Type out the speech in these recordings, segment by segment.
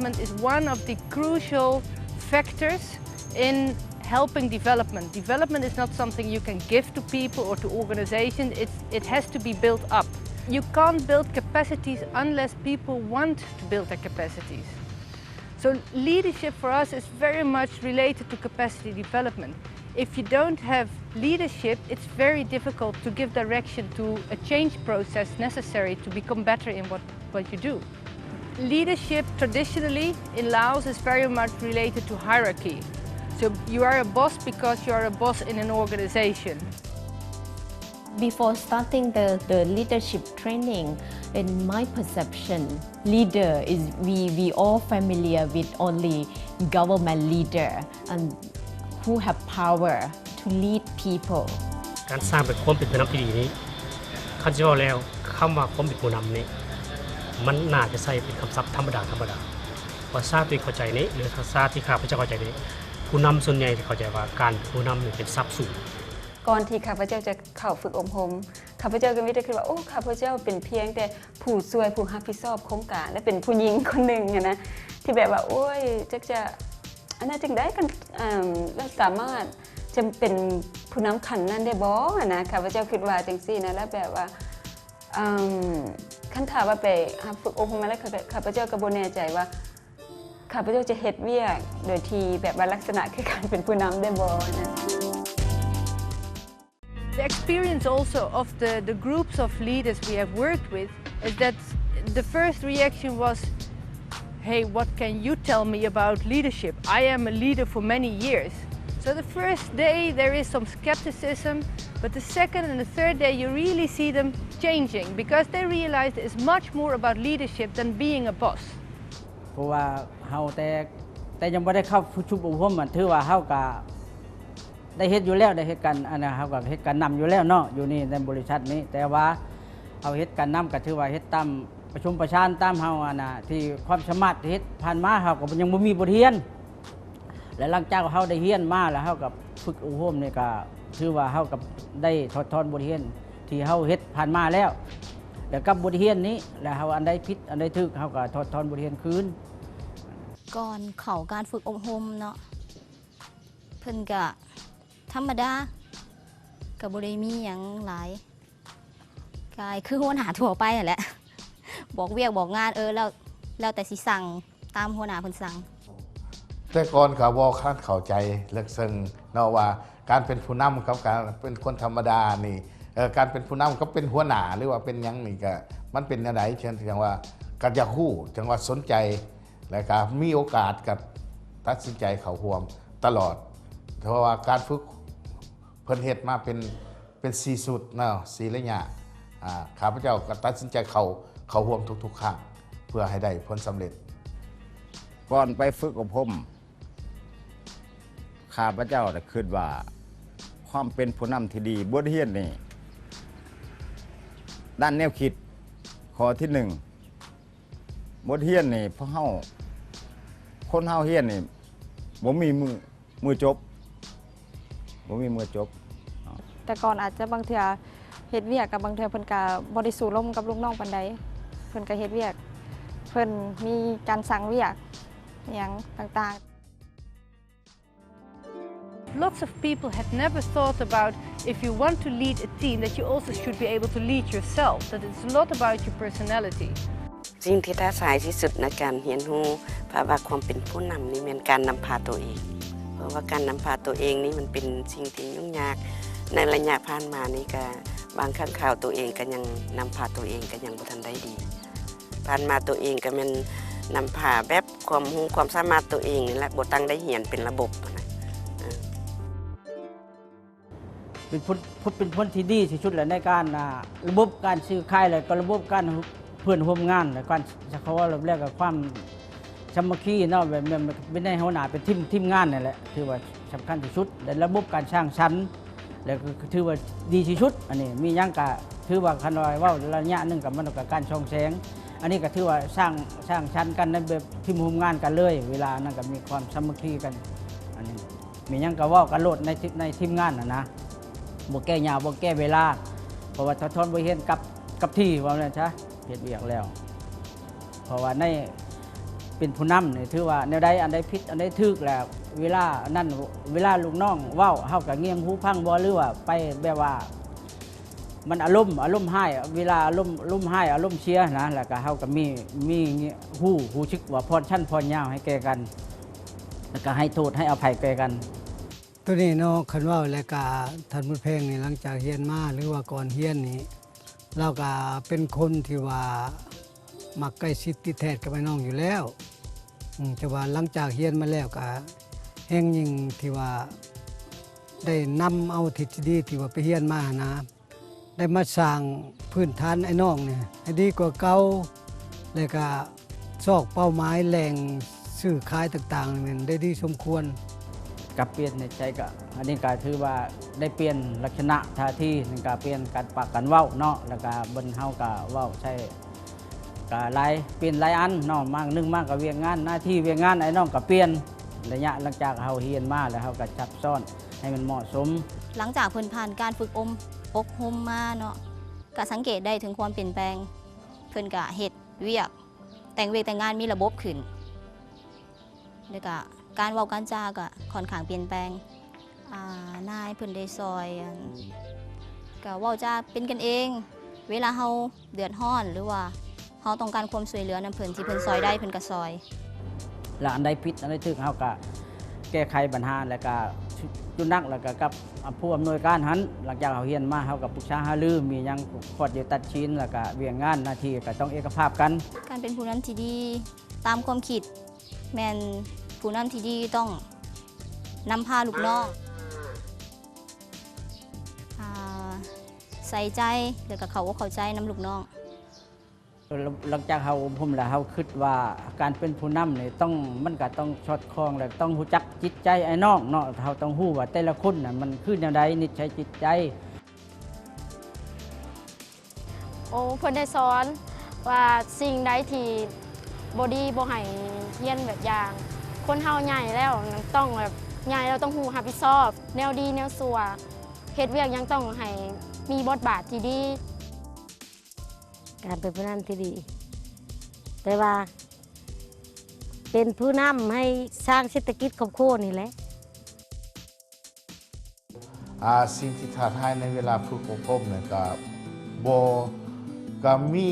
Is one of the crucial factors in helping development. Development is not something you can give to people or to organizations. It's, it has to be built up. You can't build capacities unless people want to build their capacities. So leadership for us is very much related to capacity development. If you don't have leadership, it's very difficult to give direction to a change process necessary to become better in what, what you do. Leadership traditionally in Laos is very much related to hierarchy. So you are a boss because you are a boss in an organization. Before starting the, the leadership training, in my perception, leader is, we, we all familiar with only government leader and who have power to lead people. ການສ້າງເປັນ ຄວາມເປັນຜູ້ນຳທີ່ດີນີ້ ຄັນຊິເວົ້າແລ້ວ ຄຳວ່າຄວາມເປັນຜູ້ນຳນີ້ ມັນໜ້າຈະໃຊ້ເປັນຄຳສັບທຳມະດາໆ ພາສາທີ່ເຂົ້າໃຈນີ້ ຫຼືພາສາທີ່ຂ້າພະເຈົ້າເຂົ້າໃຈນີ້ ຜູ້ນຳສ່ວນໃຫຍ່ຈະເຂົ້າໃຈວ່າ ການເປັນຜູ້ນຳນີ້ເປັນສັບສູງ. ກ່ອນທີ່ຂ້າພະເຈົ້າຈະເຂົ້າຝຶກອົບຮົມ ຂ້າພະເຈົ້າກໍມີແຕ່ຄິດວ່າ ໂອ້ ຂ້າພະເຈົ້າເປັນພຽງແຕ່ຜູ້ຊ່ວຍຜູ້ຮັບຜິດຊອບໂຄງການ ແລະ ເປັນຜູ້ຍິງຄົນໜຶ່ງຫັ້ນນະ ທີ່ແບບວ່າ ໂອ້ຍ ຈັກຈະອັນນັ້ນຈັ່ງໃດ ຄັນ ເອີ່ມ ລາວສາມາດຈະເປັນຜູ້ນຳຂັ້ນນັ້ນໄດ້ບໍ່ຫັ້ນນະ ຂ້າພະເຈົ້າຄິດວ່າຈັ່ງຊີ້ນະ ແລ້ວແບບວ່າ ເອີ່ມ ຄັນຖ້າວ່າໄປຮັບຝຶກອົບຮົມມາແລ້ວ ຂ້າ ຂ້າພະເຈົ້າກໍບໍ່ແນ່ໃຈວ່າ ຂ້າພະເຈົ້າຈະເຮັດວຽກໂດຍທີ່ແບບວ່າລັກສະນະຄືການເປັນຜູ້ນຳໄດ້ບໍ່ນະ. The experience also of the, the groups of leaders we have worked with is that the first reaction was, "Hey, what can you tell me about leadership? I am a leader for many years." So the first day there is some skepticism, but the second and the third day you really see them changing because they realize it's much more about leadership than being a boss. ເພາະວ່າເຮົາແຕ່ ແຕ່ຍັງບໍ່ໄດ້ເຂົ້າປະຊຸມອົບຮົມ ຖືວ່າເຮົາກະໄດ້ເຮັດຢູ່ແລ້ວ ໄດ້ເຮັດການ ອັນນະ ເຮົາກະເຮັດການນຳຢູ່ແລ້ວເນາະ ຢູ່ນີ້ໃນບໍລິສັດນີ້ ແຕ່ວ່າເຮົາເຮັດການນຳ ກະຖືວ່າເຮັດຕາມປະຊຸມປະສານຕາມເຮົາ ອັນນະ ທີ່ຄວາມສາມາດທີ່ເຮັດຜ່ານມາ ເຮົາກະຍັງບໍ່ມີບົດຮຽນ ແລະ ຫຼັງຈາກເຮົາໄດ້ຮຽນມາແລ້ວ ເຮົາກະຝຶກອົບຮົມນີ້ ກະຖືວ່າເຮົາກະໄດ້ຖອດຖອນບົດຮຽນທີ່ເຮົາເຮັດຜ່ານມາແລ້ວ ແລ້ວກັບບົດຮຽນນີ້ ແລ້ວເຮົາອັນໃດຜິດ ອັນໃດຖືກ ເຮົາກະຖອດຖອນບົດຮຽນຄືນ. ກ່ອນເຂົ້າການຝຶກອົບຮົມເນາະ ເພິ່ນກະທຳມະດາ ກະບໍ່ໄດ້ມີຫຍັງຫຼາຍ ກະຄືຫົວໜ້າທົ່ວໄປຫັ້ນແຫຼະ ບອກວຽກບອກງານ ເອີ ແລ້ວ ແລ້ວແຕ່ຊິສັ່ງ ຕາມຫົວໜ້າເພິ່ນສັ່ງ. ແຕ່ກ່ອນກໍບໍ່ທັນເຂົ້າໃຈເລິກເຊິ່ງເນາະວ່າ ການເປັນຜູ້ນຳກັບການເປັນຄົນທຳມະດານີ້ ເອີ ການເປັນຜູ້ນຳກັບເປັນຫົວໜ້າ ຫຼືວ່າເປັນຫຍັງນີ້ ກະມັນເປັນແນວໃດ ຈັ່ງວ່າກໍຢາກຮູ້ ຈັ່ງວ່າສົນໃຈ ແລະກະມີໂອກາດກໍຕັດສິນໃຈເຂົ້າຮ່ວມຕະຫຼອດ ເພາະວ່າການຝຶກເພິ່ນເຮັດມາເປັນ ເປັນສີ່ຊຸດເນາະ ສີ່ໄລຍະ ອາ ຂ້າພະເຈົ້າກໍຕັດສິນໃຈເຂົ້າ ເຂົ້າຮ່ວມທຸກໆຄັ້ງ ເພື່ອໃຫ້ໄດ້ຜົນສຳເລັດ. ກ່ອນໄປຝຶກອົບຮົມ ຂ້າພະເຈົ້າໄດ້ຄິດວ່າ ຄວາມເປັນຜູ້ນຳທີ່ດີ ບົດຮຽນນີ້ ດ້ານແນວຄິດ ຂໍ້ທີໜຶ່ງ ບົດຮຽນນີ້ ພວກເຮົາ ຄົນເຮົາຮຽນນີ້ ບໍ່ມີມື້ ມື້ຈົບ ບໍ່ມີມື້ຈົບ. ແຕ່ກ່ອນອາດຈະບາງເທື່ອເຮັດວຽກ ກະບາງເທື່ອເພິ່ນກະບໍ່ໄດ້ສູ້ລົມກັບລູກນ້ອງປານໃດ ເພິ່ນກະເຮັດວຽກ ເພິ່ນມີການສັ່ງວຽກຫຍັງຕ່າງໆ. Lots of people have never thought about if you want to lead a team that you also should be able to lead yourself, that it's a lot about your personality. ສິ່ງທີ່ທ້າທາຍທີ່ສຸດໃນການຮຽນຮູ້ພາວະຄວາມເປັນຜູ້ນຳນີ້ແມ່ນການນຳພາຕົວເອງ ເພາະວ່າການນຳພາຕົວເອງນີ້ມັນເປັນສິ່ງທີ່ຫຍຸ້ງຍາກ. ໃນໄລຍະຜ່ານມານີ້ກະບາງຄັ້ງຄາວຕົວເອງກະຍັງນຳພາຕົວເອງກະຍັງບໍ່ທັນໄດ້ດີ. ຜ່ານມາຕົວເອງກະແມ່ນນຳພາແບບຄວາມຮູ້ຄວາມສາມາດຕົວເອງນີ້ແຫຼະ ບໍ່ຕັ້ງໃຈຮຽນເປັນລະບົບຫັ້ນນະ. ເປັນຜົນ ເປັນຜົນທີ່ດີທີ່ສຸດແຫຼະ ໃນການ ອ່າ ລະບົບການຊື້ຂາຍ ແລະກໍລະບົບການເພື່ອນຮ່ວມງານ ແລະການ ເຂົາເວົ້າແລ້ວກໍຄວາມສາມັກຄີເນາະ ແບບ ແບບ ແບບໃນຫົວໜ້າເປັນທີມ ທີມງານນັ້ນແຫຼະ ຖືວ່າສຳຄັນທີ່ສຸດ ແລະລະບົບການສ້າງສັນ ແລະກໍຖືວ່າດີທີ່ສຸດ. ອັນນີ້ມີຫຍັງກະຖືວ່າ ຄັນວ່າເວົ້າໄລຍະໜຶ່ງກະມັນກະການສ່ອງແສງ ອັນນີ້ກະຖືວ່າສ້າງ ສ້າງສັນກັນໃນແບບທີມຮ່ວມງານກັນເລີຍ ເວລານັ້ນກະມີຄວາມສາມັກຄີກັນ ອັນນີ້ ມີຫຍັງກໍເວົ້າກັນໂລດໃນ ໃນທີມງານຫັ້ນນະ ບໍ່ແກ້ຍາວ ບໍ່ແກ້ເວລາ ເພາະວ່າຖອດຖອນບົດຮຽນກັບ ກັບທີ່ ວ່າແມ່ນຊະ ເຮັດວຽກແລ້ວ ເພາະວ່າໃນ ເປັນຜູ້ນຳນີ້ ຖືວ່າແນວໃດ ອັນໃດຜິດ ອັນໃດຖືກ ແລ້ວເວລາອັນນັ້ນ ເວລາລູກນ້ອງເວົ້າ ເຮົາກໍງຽງຫູຟັງບໍ່ ຫຼືວ່າໄປແບບວ່າ ມັນອາລົມ ອາລົມຮ້າຍ ເວລາອາລົມ ອາລົມຮ້າຍ ອາລົມເສຍນະ ແລ້ວກໍເຮົາກໍມີ ມີ ຮູ້ ຮູ້ສຶກວ່າຜ່ອນຊັ້ນຜ່ອນຍາວໃຫ້ແກ່ກັນ ແລ້ວກໍໃຫ້ໂທດໃຫ້ອະໄພແກ່ກັນ. ໂຕນີ້ເນາະ ຄັນເວົ້າແລ້ວກະ ທ່ານບຸນແພງນີ້ ຫຼັງຈາກຮຽນມາ ຫຼືວ່າກ່ອນຮຽນນີ້ ລາວກະເປັນຄົນທີ່ວ່າມັກໃກ້ຊິດຕິດແທດກັບອ້າຍນ້ອງຢູ່ແລ້ວ ອືມ ແຕ່ວ່າຫຼັງຈາກຮຽນມາແລ້ວກະແຮ່ງຍິ່ງທີ່ວ່າໄດ້ນຳເອົາທິດທີ່ດີທີ່ວ່າໄປຮຽນມາຫັ້ນນະ ໄດ້ມາສ້າງພື້ນຖານອ້າຍນ້ອງນີ້ໃຫ້ດີກວ່າເກົ່າ ແລ້ວກະຊອກເປົ້າໝາຍແຫຼ່ງຊື້ຂາຍຕ່າງໆ ແມ່ນໄດ້ດີສົມຄວນ. ກະປ່ຽນນິໄສກະ ອັນນີ້ກະຖືວ່າໄດ້ປ່ຽນລັກສະນະທ່າທີ ນັ້ນກະປ່ຽນການປາກການເວົ້າເນາະ ແລ້ວກະເບິ່ງເຮົາກະເວົ້າໃສ່ ກະຫຼາຍ ປ່ຽນຫຼາຍອັນເນາະ ມາໜຶ່ງມາກະວຽກງານ ໜ້າທີ່ວຽກງານ ອ້າຍນ້ອງກະປ່ຽນ ໄລຍະຫຼັງຈາກເຮົາຮຽນມາແລ້ວ ເຮົາກະຊັບຊ້ອນໃຫ້ມັນເໝາະສົມ. ຫຼັງຈາກເພິ່ນຜ່ານການຝຶກອົບຮົມມາເນາະ ກະສັງເກດໄດ້ເຖິງຄວາມປ່ຽນແປງ ເພິ່ນກະເຮັດວຽກ ແຕ່ງວຽກແຕ່ງງານມີລະບົບຂຶ້ນ ແລ້ວກະການເວົ້າການຈາກະຂ້ອນຂ້າງປ່ຽນແປງ ອ່າ ນາຍເພິ່ນໄດ້ຊ່ອຍ ອັນ ກະເວົ້າຈາເປັນກັນເອງ ເວລາເຮົາເດືອດຮ້ອນ ຫຼືວ່າເຮົາຕ້ອງການຄວາມຊ່ວຍເຫຼືອນຳເພິ່ນ ທີ່ເພິ່ນຊ່ອຍໄດ້ເພິ່ນກະຊ່ອຍ ແລະ ອັນໃດຜິດອັນໃດຖືກ ເຮົາກະແກ້ໄຂບັນຫາ ແລ້ວກະຈຸດໜັກ ແລ້ວກະກັບຜູ້ອຳນວຍການຫັ້ນ ຫຼັງຈາກເຮົາຮຽນມາ ເຮົາກະປຶກສາຫາລື ມີຫຍັງຄວນຈະຕັດສິນ ແລ້ວກະວຽກງານໜ້າທີ່ກະຕ້ອງເອກະພາບກັນ. ການເປັນຜູ້ນຳທີ່ດີ ຕາມຄວາມຄິດ ແມ່ນຜູ້ນຳທີ່ດີຕ້ອງນຳພາລູກນ້ອງ ອ່າ ໃສ່ໃຈ ແລ້ວກະເຂົ້າອົກເຂົ້າໃຈນຳລູກນ້ອງ. ຫຼັງຈາກເຮົາອົບຮົມແລ້ວ ເຮົາຄິດວ່າການເປັນຜູ້ນຳນີ້ຕ້ອງ ມັນກະຕ້ອງສອດຄ່ອງ ແລະ ຕ້ອງຮູ້ຈັກຈິດໃຈອ້າຍນ້ອງເນາະ ເຮົາຕ້ອງຮູ້ວ່າແຕ່ລະຄົນນະ ມັນຄືແນວໃດ ນິດໄສຈິດໃຈ. ໂອ້ ເພິ່ນໄດ້ສອນວ່າສິ່ງໃດທີ່ບໍ່ດີ ບໍ່ໃຫ້ຮຽນແບບຢ່າງ ຄົນເຮົາໃຫຍ່ແລ້ວ ຕ້ອງແບບ ໃຫຍ່ແລ້ວຕ້ອງຮູ້ຮັບຜິດຊອບ ແນວດີແນວຊົ່ວ ເຮັດວຽກຫຍັງຕ້ອງໃຫ້ມີບົດບາດທີ່ດີ. ການເປັນຜູ້ນຳທີ່ດີ ແປວ່າເປັນຜູ້ນຳໃຫ້ສ້າງເສດຖະກິດຄອບຄົວນີ້ແຫຼະ. ອ່າ ສິ່ງທີ່ທ້າທາຍໃນເວລາຝຶກອົບຮົມນີ້ກະບໍ່ ກະມີ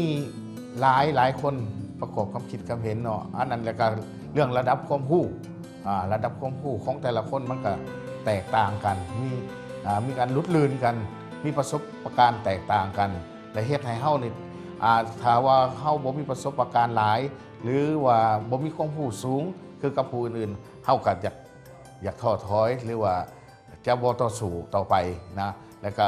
ຫຼາຍ ຫຼາຍຄົນປະກອບຄວາມຄິດຄວາມເຫັນເນາະ ອັນນັ້ນ ແລ້ວກະເລື່ອງລະດັບຄວາມຮູ້ ອ່າ ລະດັບຄວາມຮູ້ຂອງແຕ່ລະຄົນມັນກະແຕກຕ່າງກັນ ມີ ອ່າ ມີການຫຼຸດລື່ນກັນ ມີປະສົບປະການແຕກຕ່າງກັນ ແລະ ເຮັດໃຫ້ເຮົານີ້ ອ່າ ຖ້າວ່າເຮົາບໍ່ມີປະສົບປະການຫຼາຍ ຫຼືວ່າບໍ່ມີຄວາມຮູ້ສູງຄືກັບຜູ້ອື່ນໆ ເຮົາກະຢາກ ຢາກທໍ້ຖອຍ ຫຼືວ່າຈະບໍ່ຕໍ່ສູ້ຕໍ່ໄປນະ ແລ້ວກະ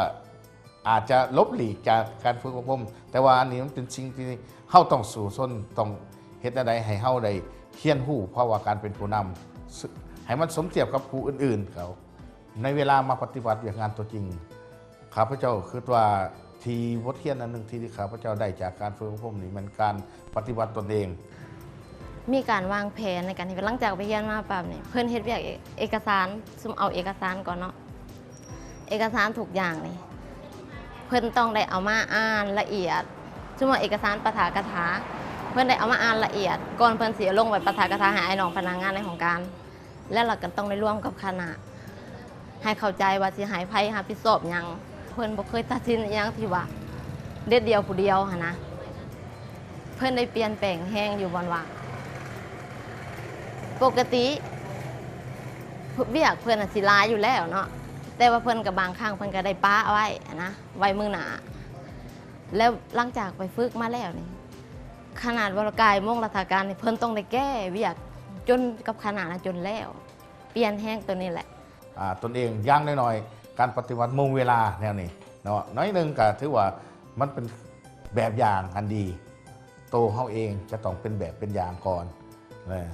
ອາດຈະຫຼົບຫຼີກຈາກການຝຶກອົບຮົມ. ແຕ່ວ່າອັນນີ້ມັນເປັນສິ່ງທີ່ເຮົາຕ້ອງສູ້ຊົນ ຕ້ອງເຮັດແນວໃດໃຫ້ເຮົາໄດ້ຮຽນຮູ້ພາວະການເປັນຜູ້ນຳ ໃຫ້ມັນສົມທຽບກັບຜູ້ອື່ນໆເຂົາ. ໃນເວລາມາປະຕິບັດວຽກງານຕົວຈິງ ຂ້າພະເຈົ້າຄິດວ່າທີ່ບົດຮຽນອັນໜຶ່ງທີ່ຂ້າພະເຈົ້າໄດ້ຈາກການຝຶກອົບຮົມນີ້ແມ່ນການປະຕິບັດຕົນເອງ. ມີການວາງແຜນໃນການເຮັດວຽກ ຫຼັງຈາກໄປຮຽນມາປັບນີ້ ເພິ່ນເຮັດວຽກເອກະສານ ຊຸມເອົາເອກະສານກ່ອນເນາະ ເອກະສານທຸກຢ່າງນີ້ ເພິ່ນຕ້ອງໄດ້ເອົາມາອ່ານລະອຽດ ຊຸມເອົາເອກະສານປາຖະກະຖາ ເພິ່ນໄດ້ເອົາມາອ່ານລະອຽດ ກ່ອນເພິ່ນຊິເອົາລົງໄປປາຖະກະຖາໃຫ້ອ້າຍນ້ອງພະນັກງານໃນຫ້ອງການ. ແລ້ວລະກະຕ້ອງໄດ້ລວມກັບຄະນະ ໃຫ້ເຂົ້າໃຈວ່າຊິໃຫ້ໃຜຮັບຜິດຊອບຫຍັງ. ເພິ່ນບໍ່ເຄີຍຕັດສິນອີ່ຫຍັງທີ່ວ່າເດັດດ່ຽວຜູ້ດຽວຫັ້ນນະ. ເພິ່ນໄດ້ປ່ຽນແປງແຮງຢູ່ບ່ອນວ່າ ປົກກະຕິວຽກເພິ່ນນະຊິຫຼາຍຢູ່ແລ້ວເນາະ ແຕ່ວ່າເພິ່ນກະບາງຄັ້ງເພິ່ນກະໄດ້ປະໄວ້ຫັ້ນນະ ໄວ້ມື້ໜ້າ. ແລ້ວຫຼັງຈາກໄປຝຶກມາແລ້ວນີ້ ຂະໜາດວ່າກາຍໂມງລາຊະການນີ້ ເພິ່ນຕ້ອງໄດ້ແກ້ວຽກຈົນກັບຄະນະນະຈົນແລ້ວ. ປ່ຽນແຮງໂຕນີ້ແຫຼະ. ອ່າ ຕົນເອງຢ່າງໜ້ອຍໆ ການປະຕິບັດໂມງເວລາແນວນີ້ເນາະ ໜ້ອຍໜຶ່ງກະຖືວ່າມັນເປັນແບບຢ່າງອັນດີ. ໂຕເຮົາເອງຈະຕ້ອງເປັນແບບເປັນຢ່າງກ່ອນເນາະ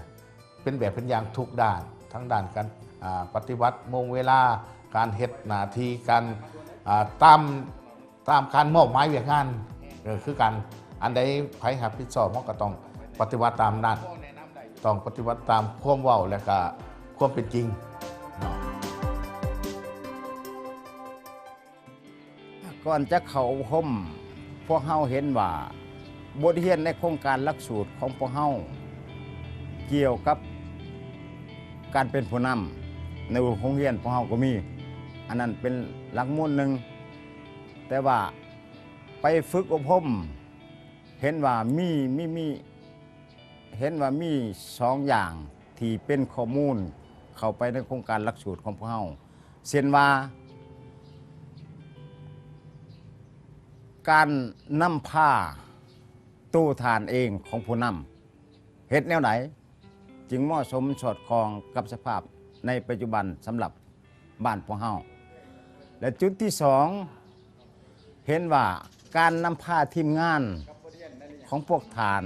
ເປັນແບບເປັນຢ່າງທຸກດ້ານ ທັງດ້ານການ ອ່າ ປະຕິບັດໂມງເວລາ ການເຮັດໜ້າທີ່ ການ ອ່າ ຕາມ ຕາມການມອບໝາຍວຽກງານ ເອີ ຄືກັນ ອັນໃດໃຜຮັບຜິດຊອບ ເຮົາກໍຕ້ອງປະຕິບັດຕາມນັ້ນ ຕ້ອງປະຕິບັດຕາມຄວາມເວົ້າ ແລະກະຄວາມເປັນຈິງເນາະ. ກ່ອນຈະເຂົ້າອົບຮົມ ພວກເຮົາເຫັນວ່າບົດຮຽນໃນໂຄງການຫຼັກສູດຂອງພວກເຮົາ ກ່ຽວກັບການເປັນຜູ້ນຳໃນໂຮງຮຽນພວກເຮົາກໍມີ, ອັນນັ້ນເປັນຫຼັກມູນໜຶ່ງ. ແຕ່ວ່າໄປຝຶກອົບຮົມ ເຫັນວ່າມີ ມີ ມີ ເຫັນວ່າມີສອງຢ່າງທີ່ເປັນຂໍ້ມູນເຂົ້າໄປໃນໂຄງການຫຼັກສູດຂອງພວກເຮົາ, ເຊັ່ນວ່າ ການນຳພາໂຕທ່ານເອງຂອງຜູ້ນຳ ເຮັດແນວໃດຈຶ່ງເໝາະສົມສອດຄ່ອງກັບສະພາບໃນປັດຈຸບັນສຳລັບບ້ານພວກເຮົາ. ແລະ ຈຸດທີສອງ ເຫັນວ່າການນຳພາທີມງານຂອງພວກທ່ານ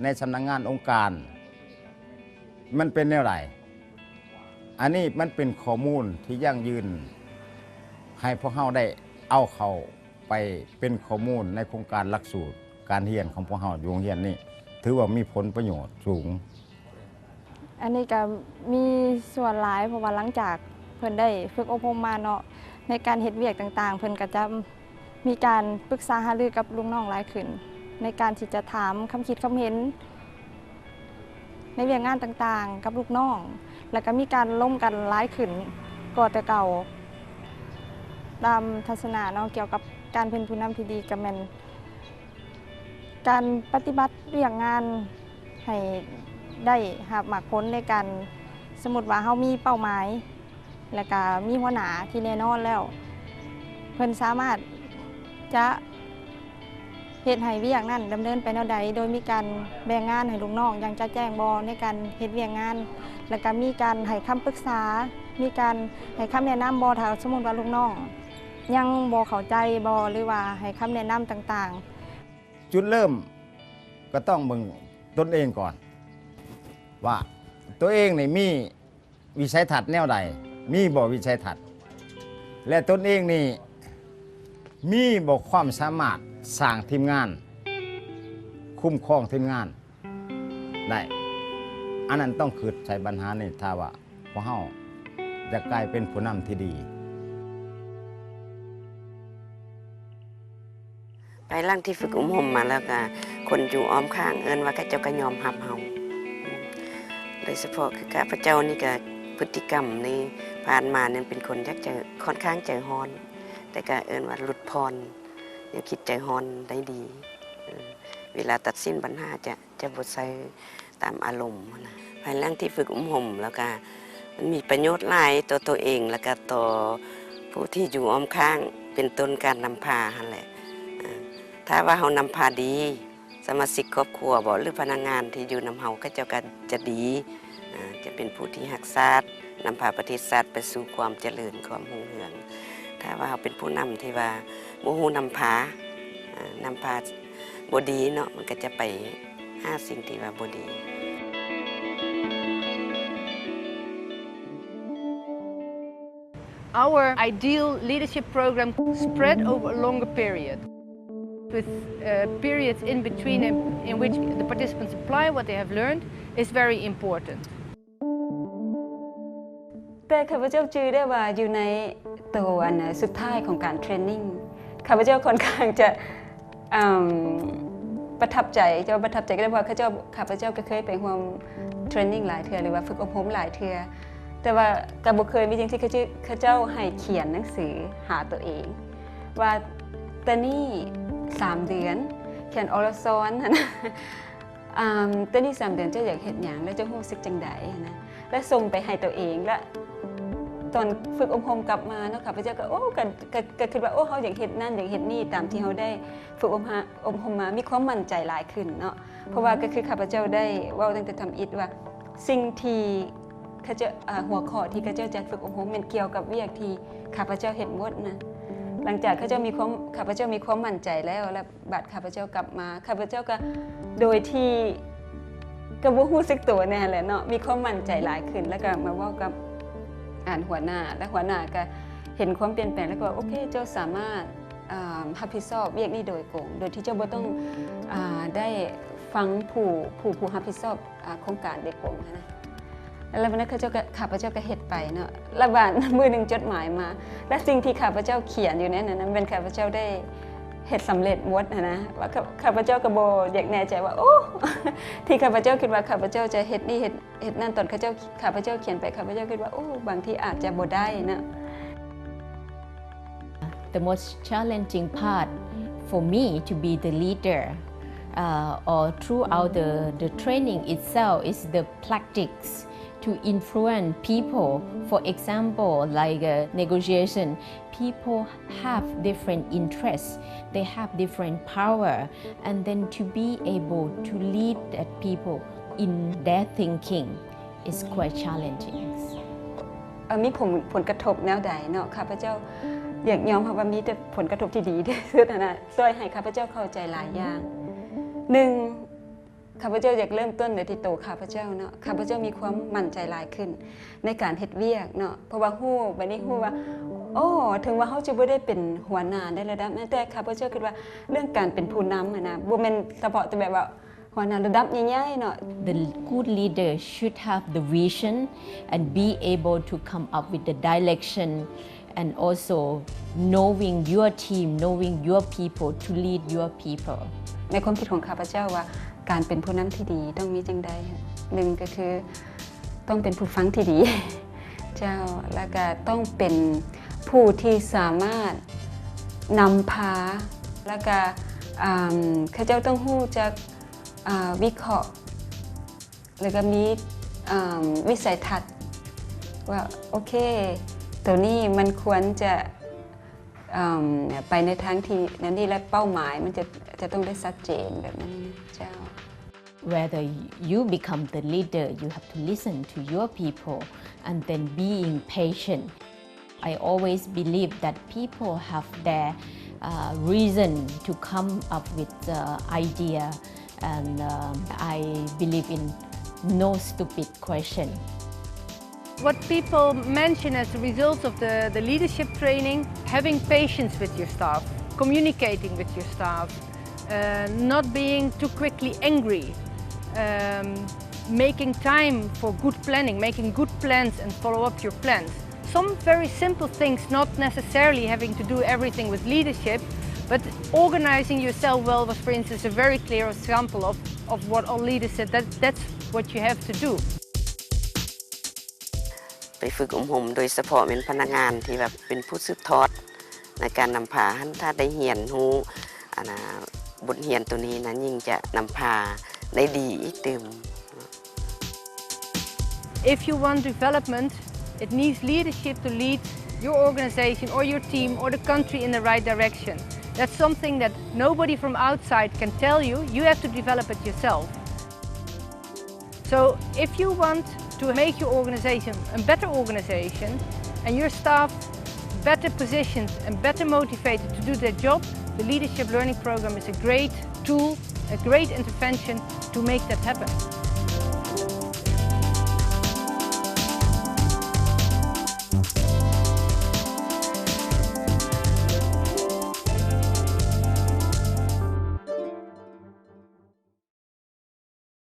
ໃນສຳນັກງານອົງການ ມັນເປັນແນວໃດ? ອັນນີ້ມັນເປັນຂໍ້ມູນທີ່ຢັ້ງຢືນໃຫ້ພວກເຮົາໄດ້ເອົາເຂົ້າໄປເປັນຂໍ້ມູນໃນໂຄງການຫຼັກສູດການຮຽນຂອງພວກເຮົາຢູ່ໂຮງຮຽນນີ້ ຖືວ່າມີຜົນປະໂຫຍດສູງ. ອັນນີ້ກໍມີສ່ວນຫຼາຍ ເພາະວ່າຫຼັງຈາກເພິ່ນໄດ້ຝຶກອົບຮົມມາເນາະ ໃນການເຮັດວຽກຕ່າງໆ ເພິ່ນກໍຈະມີການປຶກສາຫາລືກັບລູກນ້ອງຫຼາຍຂຶ້ນ ໃນການທີ່ຈະຖາມຄຳຄິດຄຳເຫັນໃນວຽກງານຕ່າງໆກັບລູກນ້ອງ ແລ້ວກໍມີການລົມກັນຫຼາຍຂຶ້ນກວ່າແຕ່ເກົ່າ. ຕາມທັດສະນະເນາະ ກ່ຽວກັບການເປັນຜູ້ນຳທີ່ດີ ກໍແມ່ນ ການປະຕິບັດວຽກງານໃຫ້ໄດ້ຮັບໝາກຜົນໃນການ ສົມມຸດວ່າເຮົາມີເປົ້າໝາຍ ແລ້ວກະມີຫົວໜ້າທີ່ແນ່ນອນແລ້ວ ເພິ່ນສາມາດຈະເຮັດໃຫ້ວຽກນັ້ນດຳເນີນໄປແນວໃດ ໂດຍມີການແບ່ງງານໃຫ້ລູກນ້ອງຢ່າງຈະແຈ້ງບໍ່ ໃນການເຮັດວຽກງານ ແລ້ວກະມີການໃຫ້ຄຳປຶກສາ ມີການໃຫ້ຄຳແນະນຳບໍ່ ຖ້າສົມມຸດວ່າລູກນ້ອງ ຍັງບໍ່ເຂົ້າໃຈບໍ່ ຫຼືວ່າໃຫ້ຄຳແນະນຳຕ່າງໆ. ຈຸດເລີ່ມກໍຕ້ອງເບິ່ງຕົນເອງກ່ອນ ວ່າຕົວເອງນີ້ມີວິໄສທັດແນວໃດ, ມີບໍ່ວິໄສທັດ ແລະ ຕົນເອງນີ້ມີບໍ່ຄວາມສາມາດສ້າງທີມງານ, ຄຸ້ມຄອງທີມງານ ໄດ້. ອັນນັ້ນຕ້ອງຄິດໃສ່ບັນຫານີ້ ຖ້າວ່າພວກເຮົາຢາກກາຍເປັນຜູ້ນຳທີ່ດີ. ພາຍຫຼັງທີ່ຝຶກອົບຮົມມາແລ້ວກະ ຄົນຢູ່ອ້ອມຂ້າງເອີ້ນວ່າເຂົາເຈົ້າກໍຍອມຮັບເຮົາ. ໂດຍສະເພາະຄືຂ້າພະເຈົ້ານີ້ກະ ພຶດຕິກຳນີ້ຜ່ານມານີ້ເປັນຄົນຢາກຈະ ຂ້ອນຂ້າງໃຈຮ້ອນ, ແຕ່ກະເອີ້ນວ່າຫຼຸດຜ່ອນ, ຢ່າຄິດໃຈຮ້ອນໄດ້ດີ. ເວລາຕັດສິນບັນຫາຈະ ຈະບໍ່ໃຊ້ຕາມອາລົມຫັ້ນນະ. ພາຍຫຼັງທີ່ຝຶກອົບຮົມແລ້ວກະ ມັນມີປະໂຫຍດຫຼາຍຕໍ່ຕົວເອງ ແລ້ວກະຕໍ່ຜູ້ທີ່ຢູ່ອ້ອມຂ້າງ ເປັນຕົ້ນການນຳພາຫັ້ນແຫຼະ. ຖ້າວ່າເຮົານຳພາດີ ສະມາຊິກຄອບຄົວບໍ ຫຼື ພະນັກງານທີ່ຢູ່ນຳເຮົາ ເຂົາເຈົ້າກະຈະດີ, ຈະເປັນຜູ້ທີ່ຮັກຊາດ, ນຳພາປະເທດຊາດໄປສູ່ຄວາມຈະເລີນ, ຄວາມຮຸ່ງເຮືອງ. ຖ້າວ່າເຮົາເປັນຜູ້ນຳທີ່ວ່າບໍ່ຮູ້ນຳພາ, ນຳພາບໍ່ດີເນາະ, ມັນກໍຈະໄປຫາສິ່ງທີ່ວ່າບໍ່ດີ. Our ideal leadership program spread over a longer period, with, uh, periods in between in, in which the participants apply what they have learned is very important. ແຕ່ຂ້າພະເຈົ້າຈື່ໄດ້ວ່າຢູ່ໃນໂຕອັນສຸດທ້າຍຂອງການເທຣນນິງ ຂ້າພະເຈົ້າຄ່ອນຂ້າງຈະ ອາ ປະທັບໃຈ, ຈະວ່າປະທັບໃຈກໍໄດ້ ເພາະວ່າເຂົາເຈົ້າ ຂ້າພະເຈົ້າກໍເຄີຍໄປຮ່ວມເທຣນນິງຫຼາຍເທື່ອ ຫຼືວ່າຝຶກອົບຮົມຫຼາຍເທື່ອ, ແຕ່ວ່າກໍບໍ່ເຄີຍມີຫຍັງທີ່ເຂົາເຈົ້າ ເຂົາເຈົ້າໃຫ້ຂຽນໜັງສືຫາຕົວເອງ ວ່າແຕ່ນີ້ສາມເດືອນ ຂຽນອໍລະຊອນຫັ້ນນະ. ອາ ແຕ່ນີ້ສາມເດືອນເຈົ້າຢາກເຮັດຫຍັງ ແລະ ເຈົ້າຮູ້ສຶກຈັ່ງໃດຫັ້ນນະ ແລະ ສົ່ງໄປໃຫ້ຕົວເອງ. ແລະ ຕອນຝຶກອົບຮົມກັບມາເນາະ ຂ້າພະເຈົ້າກໍ ໂອ້ ກໍ ກໍ ກໍຄິດວ່າ ໂອ້ ເຮົາຢາກເຮັດນັ້ນ ຢາກເຮັດນີ້ ຕາມທີ່ເຮົາໄດ້ຝຶກອົບຮະ ອົບຮົມມາ ມີຄວາມໝັ້ນໃຈຫຼາຍຂຶ້ນເນາະ. ເພາະວ່າກໍຄືຂ້າພະເຈົ້າໄດ້ເວົ້າຕັ້ງແຕ່ທຳອິດວ່າ ສິ່ງທີ່ເຂົາເຈົ້າ ອາ ຫົວຂໍ້ທີ່ເຂົາເຈົ້າຈັດຝຶກອົບຮົມແມ່ນກ່ຽວກັບວຽກທີ່ຂ້າພະເຈົ້າເຮັດໝົດນະ. ຫຼັງຈາກເຂົາເຈົ້າມີຄວາມ ຂ້າພະເຈົ້າມີຄວາມໝັ້ນໃຈແລ້ວ ແລະ ບາດຂ້າພະເຈົ້າກັບມາ ຂ້າພະເຈົ້າກໍ ໂດຍທີ່ກໍບໍ່ຮູ້ສຶກໂຕແນ່ຫັ້ນແຫຼະເນາະ ມີຄວາມໝັ້ນໃຈຫຼາຍຂຶ້ນ ແລ້ວກໍມາເວົ້າກັບ ອັນ ຫົວໜ້າ ແລະ ຫົວໜ້າກໍເຫັນຄວາມປ່ຽນແປງ ແລ້ວກໍວ່າ ໂອເຄ ເຈົ້າສາມາດ ອາ ຮັບຜິດຊອບວຽກນີ້ໂດຍກົງ ໂດຍທີ່ເຈົ້າບໍ່ຕ້ອງ ອາ ໄດ້ຟັງຜູ້ ຜູ້ ຜູ້ຮັບຜິດຊອບ ອາ ໂຄງການໂດຍກົງຫັ້ນນະ. ແລ້ວບາດນັ້ນເຂົາເຈົ້າກໍ ຂ້າພະເຈົ້າກໍເຮັດໄປເນາະ. ແລ້ວບາດມື້ໜຶ່ງຈົດໝາຍມາ ແລະ ສິ່ງທີ່ຂ້າພະເຈົ້າຂຽນຢູ່ໃນນັ້ນນະ ແມ່ນຂ້າພະເຈົ້າໄດ້ ເຮັດສຳເລັດໝົດຫັ້ນນະ ວ່າຂ້າ ຂ້າພະເຈົ້າກໍບໍ່ຢາກແນ່ໃຈວ່າ ໂອ້ ທີ່ຂ້າພະເຈົ້າຄິດວ່າຂ້າພະເຈົ້າຈະເຮັດນີ້ເຮັດ ເຮັດນັ້ນ ຕອນເຂົາເຈົ້າ ຂ້າພະເຈົ້າຂຽນໄປ ຂ້າພະເຈົ້າຄິດວ່າ ໂອ້ ບາງທີອາດຈະບໍ່ໄດ້ນະ. The most challenging part for me to be the leader, uh, or throughout the, the training itself, is the practice to influence people. For example, like a negotiation, people have different interests, they have different power, and then to be able to lead that people in their thinking is quite challenging. ເອີ ມີຜົນ ຜົນກະທົບແນວໃດເນາະ? ຂ້າພະເຈົ້າຢາກຍອມຮັບວ່າມີແຕ່ຜົນກະທົບທີ່ດີທີ່ສຸດຫັ້ນນະ ຊ່ວຍໃຫ້ຂ້າພະເຈົ້າເຂົ້າໃຈຫຼາຍຢ່າງ. ໜຶ່ງ ຂ້າພະເຈົ້າຢາກເລີ່ມຕົ້ນໂດຍທີ່ໂຕຂ້າພະເຈົ້າເນາະ ຂ້າພະເຈົ້າມີຄວາມໝັ້ນໃຈຫຼາຍຂຶ້ນໃນການເຮັດວຽກເນາະ ເພາະວ່າຮູ້ ບາດນີ້ຮູ້ວ່າ ໂອ້ ເຖິງວ່າເຮົາຈະບໍ່ໄດ້ເປັນຫົວໜ້າໃນລະດັບນັ້ນ ແຕ່ຂ້າພະເຈົ້າຄິດວ່າເລື່ອງການເປັນຜູ້ນຳຫັ້ນນະ ບໍ່ແມ່ນສະເພາະແຕ່ແບບວ່າ ຫົວໜ້າລະດັບໃຫຍ່ໆເນາະ. The good leader should have the vision and be able to come up with the direction and also knowing your team, knowing your people to lead your people. ໃນຄວາມຄິດຂອງຂ້າພະເຈົ້າວ່າ ການເປັນຜູ້ນຳທີ່ດີຕ້ອງມີຈັ່ງໃດ? ໜຶ່ງກໍຄືຕ້ອງເປັນຜູ້ຟັງທີ່ດີ ເຈົ້າ ແລ້ວກໍຕ້ອງເປັນຜູ້ທີ່ສາມາດນຳພາ ແລ້ວກໍ ອາ ເຂົາເຈົ້າຕ້ອງຮູ້ຈັກ ອາ ວິເຄາະ ແລ້ວກໍມີ ອາ ວິໄສທັດວ່າ ໂອເຄ ໂຕນີ້ມັນຄວນຈະ ອາ ໄປໃນທາງທີ່ແນວນີ້ ແລະ ເປົ້າໝາຍມັນຈະ ຈະຕ້ອງໄດ້ຊັດເຈນແບບນັ້ນເຈົ້າ. Whether you become the leader, you have to listen to your people and then being patient. I always believe that people have their, uh, reason to come up with the idea, and, um, I believe in no stupid question. What people mention as the results of the, the leadership training, having patience with your staff, communicating with your staff, uh, not being too quickly angry, um, making time for good planning, making good plans and follow up your plans. Some very simple things, not necessarily having to do everything with leadership, but organizing yourself well was, for instance, a very clear example of, of what our leaders said, that that's what you have to do. ໄປຝຶກອົບຮົມ ໂດຍສະເພາະແມ່ນພະນັກງານທີ່ແບບເປັນຜູ້ສືບທອດໃນການນຳພາຫັ້ນ ຖ້າໄດ້ຮຽນຮູ້ ອັນນ່າ ບົດຮຽນໂຕນີ້ນະ ຍິ່ງຈະນຳພາໄດ້ດີອີກຕື່ມ. If you want development, it needs leadership to lead your organization or your team or the country in the right direction. That's something that nobody from outside can tell you. You have to develop it yourself. So if you want to make your organization a better organization and your staff better positioned and better motivated to do their job, the Leadership Learning Program is a great tool, a great intervention to make that happen.